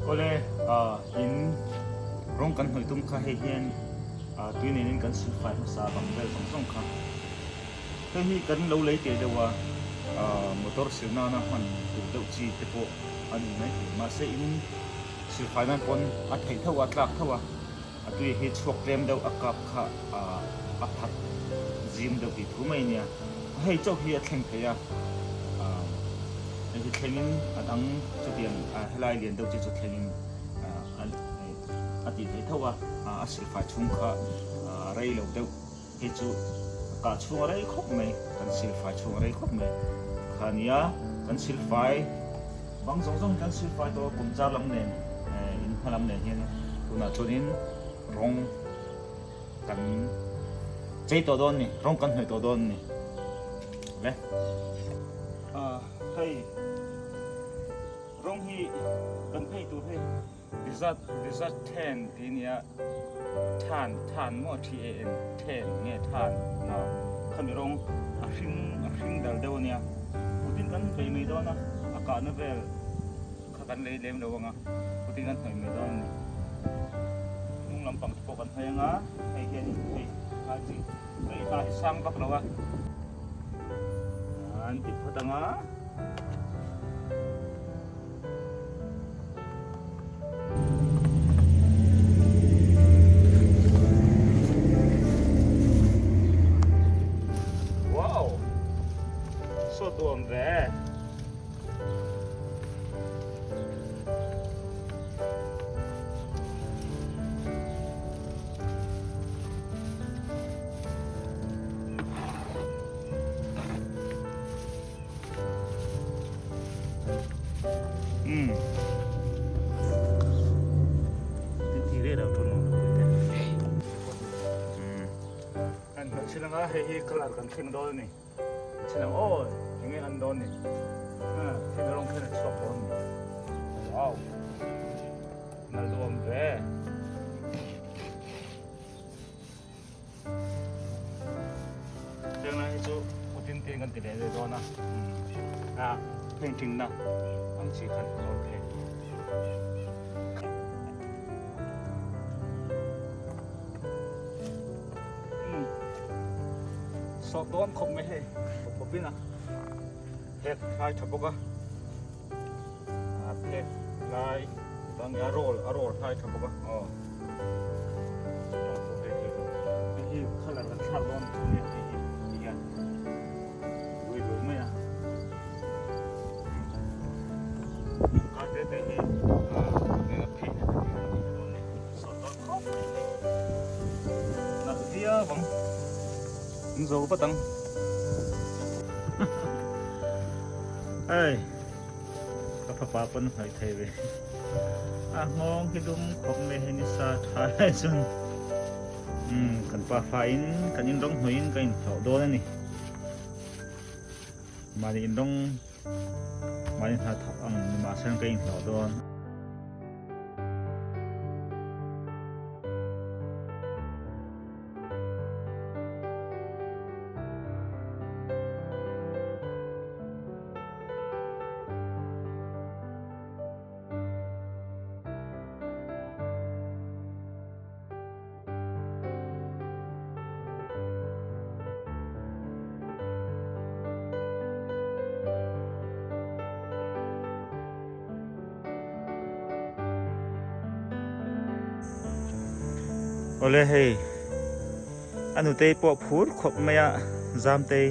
Awle in rawng kan hnawih tum kha hei hian tui nenin kan silfai hmasa bang vel zawng zawng kha. Hei hi kan lo lei teh deuh a, motor sil nana hman tur deuh chi te pawh a ni mai thei. Mahse in silfai nan pawn a theih tho a, a tlak tho a, a tui hi chhuak tlem deuh a kap kha a phat zim deuh tih thu mai a nia. Hei chauh hi a thleng thei a, hei hi thlengin a dang chutiang helai lian deuh chi chu thlengin a tih theih tho a, a silfai chhung kha a rei lo deuh. Hei chu kah chhung a rei khawp mai, kan silfai chhung a rei khawp mai. Kha nia kan silfai bang zawng zawng hi kan silfai tawh a, kum char lam nen in hma lam nen hian tunah chuanin rawng kan chei tawh dawn a ni, rawng kan hnawih tawh dawn a ni. Le. Hei rawng hi kan phei tur hei. Dessert dessert then tih nia than than maw T A N then nge than maw khami rawng a hring a hring dal deuh ania kutin kan bei mai dawn a a kahna vel kha kan lei lem lo anga kutin kan hnawih mai dawn a ni hnung lampang te pawh kan hnawih anga hei hian hei a chi hei hla hi sang vak lo a an ti phawt anga. Wow! So tuam ve. Umm. Ti ve lo tun lo pui te. Umm. Kan hmuh chin anga hei hi colour kan thleng dawn a ni. Chin ang aw enge an dawn ni. Thil rawng khen a chhuak dawn ni. Wow. Nal duam ve. Heng lai hi chu kutin te kan ti leh leh dawn a a painting na ang chi khan a rawn phei. Sawt dawn khawp mai hei pawp in a phek hlai tha bawk a a phek lai bang a roll a roll hlai tha bawk a aw. Hei hi colour kan thlak dawn chu nia hei hi ti hian ui luai mai a kar te te hi a phei na te hi a dawn ni sawt dawn khawp mai hei nalh viau ang an zo vat ang hei ka fapa pawn a hnawih thei ve. A nghawng hi dum khawp mai hei nisa tha lai chuan umm kan pa fa in kan in rawng hnawih in ka inhlawh dawn a ni mahni in rawng mahni hna thawk ang ni mahse ka inhlawh dawn. Awle hei a nutei pawh phur khawp mai a Zamtei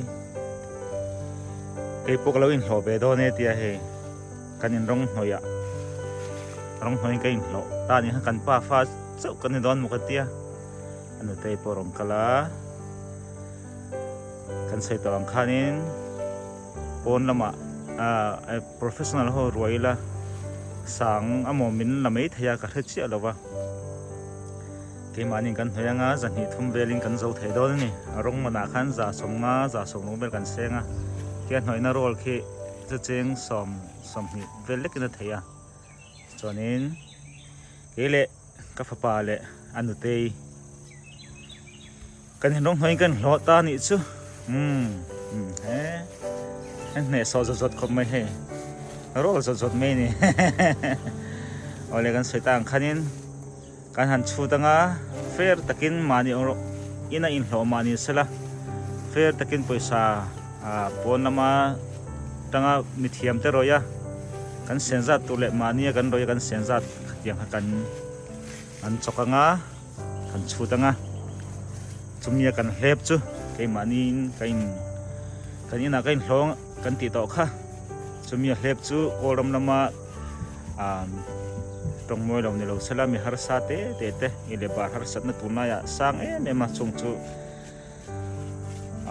keipawh ka lo inhlawh ve dawn e tia hei. Kan in rawng hnawih ah rawng hnawih in ka inhlawh ta anih khan kan pa fa chauh kan ni dawn maw ka tia a nutei pawh a rawn kal a kan sawi tawh ang khanin pawn lamah ah professional ho ruai ila sang amaw min la mai thei a ka hre chiah lo va keimahni kan hnawih anga zahnih thum velin kan zo thei dawn a ni a rawng manah khan za sawmnga za sawmruk vel kan seng a tia hnawihna roll khi. Chu cheng 20 vel lekin a thei a, chuanin kei leh ka fapa leh a nutei kan inrawng hnuaiin kan hlawh ta anih chu umm he an hnehsawh zawt zawt khawp mai hei roll zawt zawt mai a ni hehehe. Awle kan sawi ta ang khanin kan han chhut anga fair takin mahni ina inhlawh mahni sela fair takin pawisa pawn lama tanga mithiam te rawih a kan sen zat tur leh mahnia kan rawih a kan sen zat khatiang kha kan an chawk anga kan chhut anga chumia kan hlep chu keimahniin ka in kan inah ka inhlawng kan tih tawh kha chumia hlep chu kawlram lama ah tawngmawi lo ni lo sela mi harsa te te te i leh bar harsatna tunlaiah sang em em a chung chu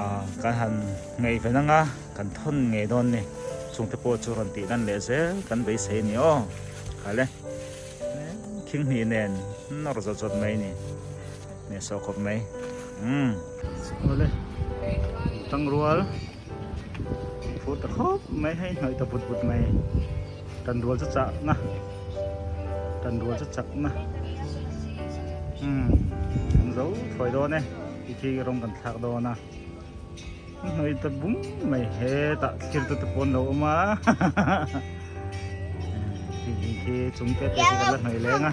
ah kan han ngaih ven anga kan thawn ngei dawn ni chungte pawh chu rawn tih lan leh zel kan beisei a ni aw kha le. Thing hnih nen nawr zawt zawt mai ni nih sawh khawp mai umm awle tangrual phur ta khawp mai hei hnawih ta but but mai tanrual chu chah na tanrual chu chak na umm kan zo thawi dawn e ti khi rawng kan thlak dawn a hnawih ta bum mai hetah thlir te te pawh an lo awm a khi khi chung te te khi kan la hnawih leng a.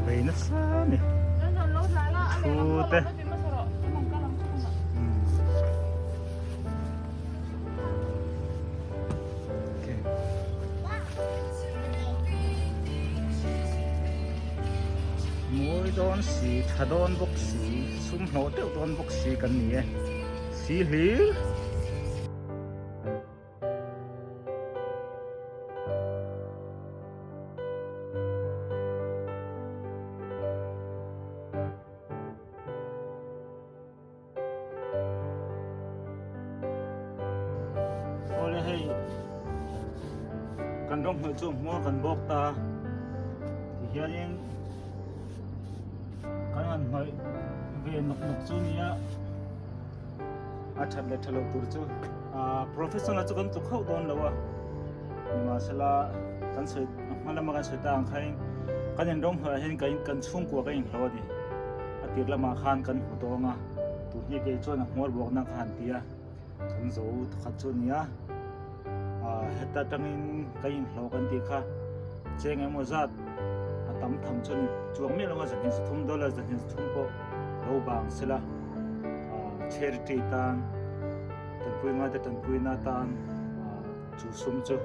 Bei nasa ni thu te. Mawi dawn si, tha dawn bawk si, sum hlawh deuh dawn bawk si kan ni e. Si hlir. Awle hei kan rawng hnawih chu hmuar kan bawk ta tihianin kan han hnawih ve nawk nawk chu nia a that leh tha lo tur chu ah professional chu kan tluk hauh dawn lo a nimahsela kan sawi hma lama kan sawi ta ang khain kan in rawng hnawih ah hian kan chhungkua kan inhlo a ni. A tir lamah khan kan hmu tawng a, tun hi kei chuan a hmuar buakna ka han ti a, kan zo thawkhat chu a ni a, ah heta tangin ka inhlawh kan tih kha cheng emaw zat a tam tham chu a ni chuang miah lo a, zahnih zathum dollar zahnih zathum pawh lo bang sela ah charity tan tanpui ngaite tanpuina tan ah chu sum chu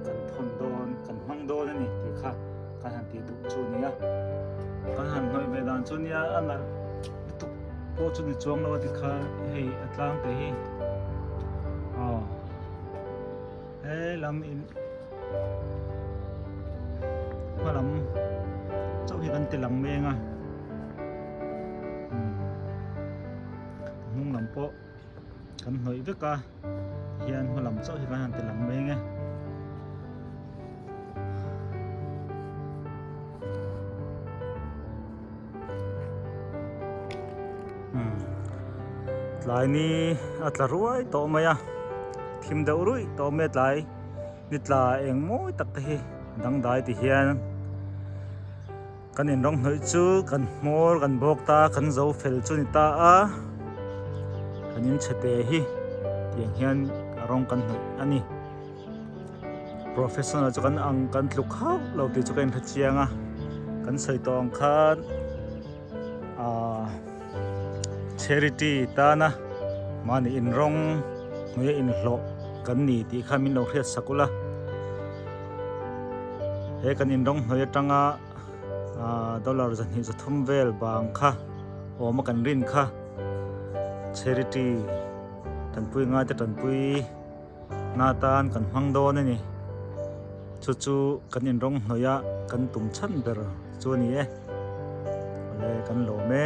kan thawn dawn kan hmang dawn a ni tih kha. Kan han tih duh chu nia. Kan han hnawih ve dan chu nia a nalh lutuk pawh chu ni chuang lo a ti kha hei a tlang te hi aw he lam in hma lam chauh hi kan ti lang meng a hnung lam pawh kan hnawih vek a hian hma lam chauh hi kan han ti lang mai nge. Tlai ni a tla ruai tawh mai a thim deuh ruih tawh mai a tlai ni tla eng mawi tak te hi dangdai ti hian Kan in rawng hnawih chu kan hmawr kan bawk ta kan zo fel chu ni ta a kan in chhe te hi tiang hian a rawng kan hnawih a ni professional chu kan ang kan tluk hauh lo tih chu ka inhre chiang a kan sawi tawh ang khan ahh charity tana mahni in rawng hnuaia inhlawh kan ni tih kha min lo hriat sak ula. He kan in rawng hnuai atanga ah dollar 230 vel bang kha awm a kan rin kha charity tanpui ngai te tanpui na tan kan hmang dawn a ni chu chu kan in rawng hnuaia kan tum chhan ber chu a ni e awle kan lawm e.